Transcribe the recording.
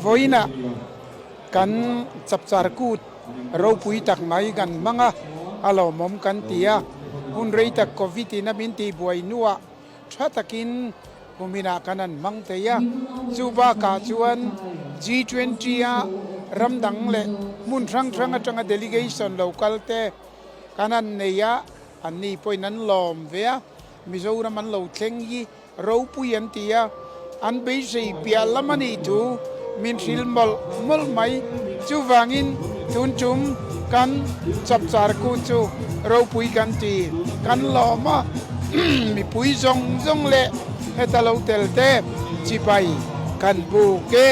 Vawiinah kan chapchar kut ropui tak mai kan hmang a, a lawmawm kan ti a. Hun rei tak Covid in a min tihbuai hnuah tha takin kuminah kan han hmang thei a. Chu bakah chuan G20 a ram dang leh hmun hrang hrang atanga delegation lo kal te kan han nei a, anni pawhin an lawm ve a. Mizoram an lo thleng hi ropui an ti a, an beisei piah lam a nih thu min hrilh mawlh mawlh mai. Chuvangin tun tum kan chapchar kut chu ropui kan ti, kan lawm a, mipui zawng zawng leh heta lo tel te chibai kan buk e.